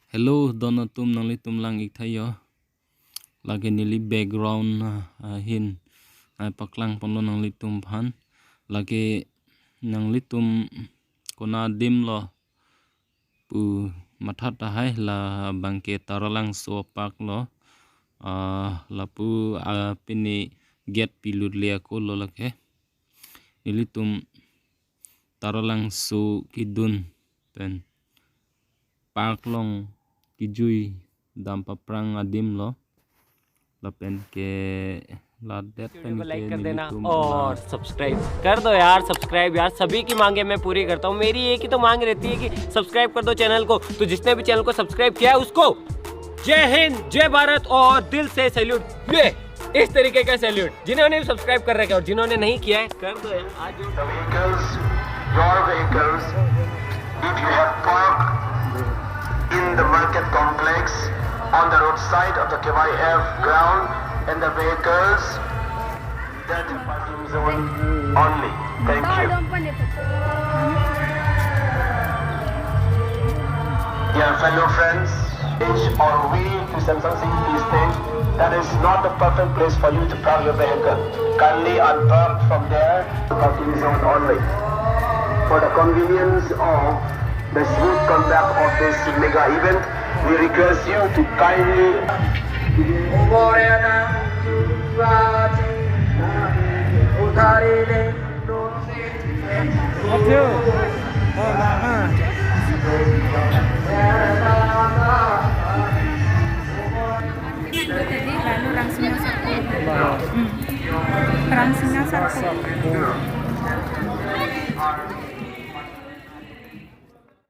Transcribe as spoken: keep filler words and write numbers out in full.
Hello, don atum, nanglitum lang-ik tha yo. Lake neli background, ah, ahin, ah, paklang ponlo nanglitum aphan. Lake nanglitum konat adim lo pu matha tahai, labang ke Taralangso apak lo. Ah, lapu, ah, pini gate pilut le ako lo lake. Nelitum Taralangso kedun pen park along kejui dam paprang adim lo. Lapen ke ladet pen video को ke like कर देना nelitum और सब्सक्राइब कर दो यार। सब्सक्राइब यार, सभी की मांगे मैं पूरी करता हूँ। मेरी एक ही तो मांग रहती है कि सब्सक्राइब कर दो चैनल को। तो जिसने भी चैनल को सब्सक्राइब किया है उसको जय हिंद, जय भारत और दिल से सैल्यूट। ये इस तरीके का सैल्यूट, जिन्होंने भी सब्सक्राइब कर रखा है और जिन्होंने नहीं किया है, कर दो यार आज। The vehicles, your vehicles, if you have parked in the market complex on the roadside of the K Y F ground, and the vehicles, that parking zone only. Thank you. Dear fellow friends, stage or way to Samsung Singh Stage, that is not the perfect place for you to park your vehicle. Kindly unpark from there. Parking zone only. For the convenience of the smooth conduct of this mega event, we request you to kindly